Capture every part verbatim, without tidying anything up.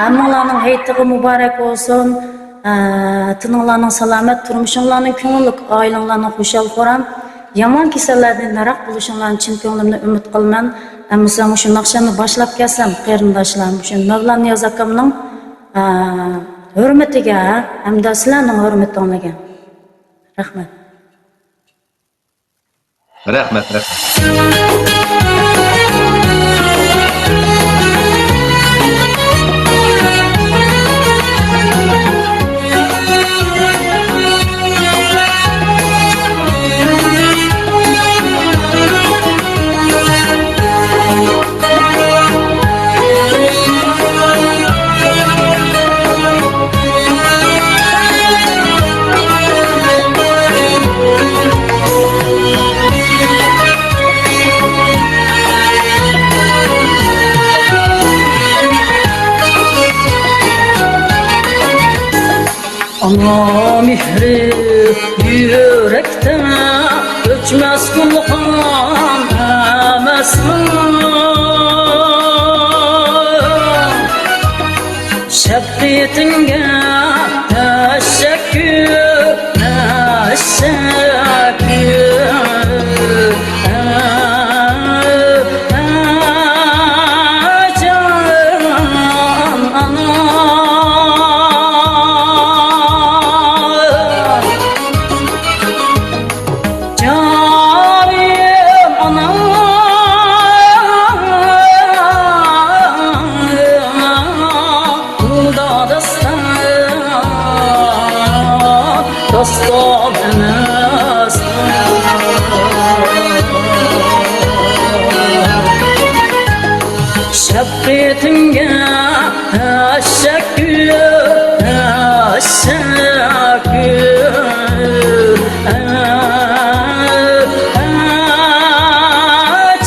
ھەممىڭلارنىڭ ھېيتىغا مۇبارەك بولسۇن. ئە، تېنىڭلارنىڭ سالامەت، تۇرمۇشۇڭلارنىڭ كۆڭۈللۈك، ئائىلەڭلارنىڭ خۇشال-خۇرام، يامان كېسەللەردىن يىراق بولۇشۇڭلارنى چىن كۆڭلۈمدىن ئۈمىد قىلىمەن. ئەمىسە مۇشۇ ناخشامنى باشلاپ كەلسەم، قېرىنداشلار، مۇشۇ مەۋلان نىياز ئاكامنىڭ، ئە، ھۆرمىتىگە ھەمدە سىلەرنىڭ ھۆرمىتىڭلارغا. رەھمەت. رەھمەت، رەھمەت. ئانا مېھرى يۈرەكتە ئۆچمەس گۈلخان ئەمەسمۇ؟ شەپقىتىڭگە تەشەككۈر، تەشەككۈر. جان ئانا، جانىم ئانا، دادا داستان، داستان ئەمەس. شەپقىتىڭگە تەشەككۈر، تەشەككۈر.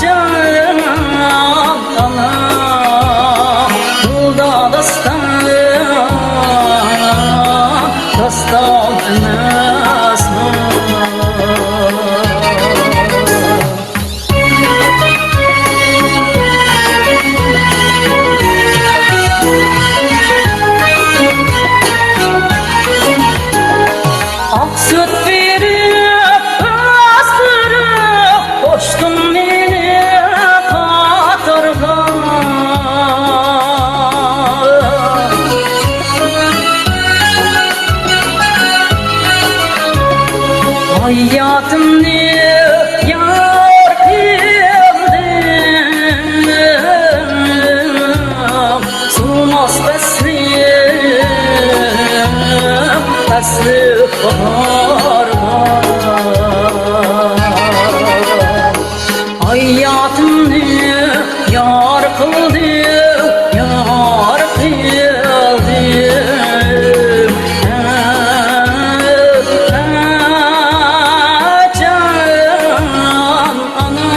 جان ئانا، داستان، داستان ئەمەسمۇ؟ ئاق سۈت بېرىپ ئۆستۈرۈپ، قوشتۇم مېنى خاتىرىگە. ھاياتىمنى يار قىلدىم، سۇنماس پەسلى، پەسلى باھارغا. ھاياتىمنى يار قىلدىم، يار قىلدىم. جان ئانا.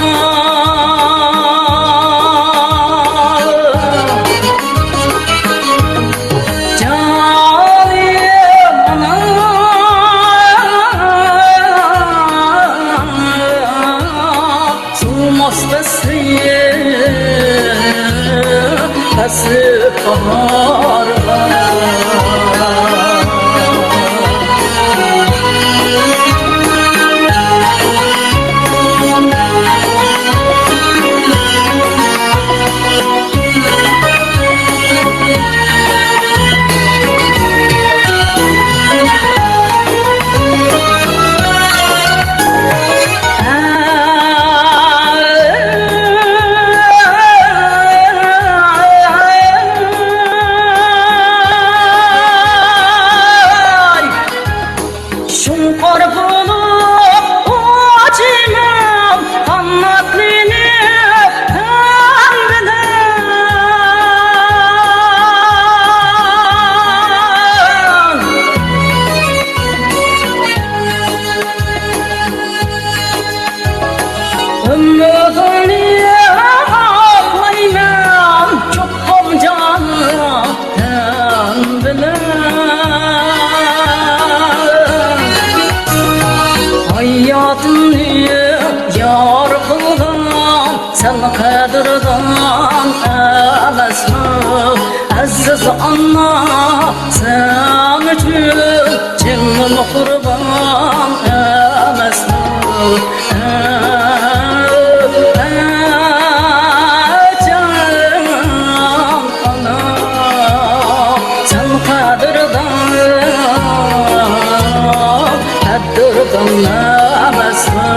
جانىم ئانا، سەن ئۈچۈن جېنىم قۇربان ئەمەسمۇ؟ جان ئانا، سەن قەدىردان، قەدىردان ئەمەسمۇ؟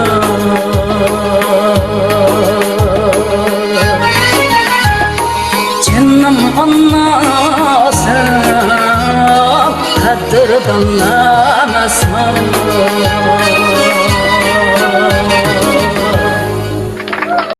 جېنىم ئانا، سەن قەدىردان ئەمەسمۇ؟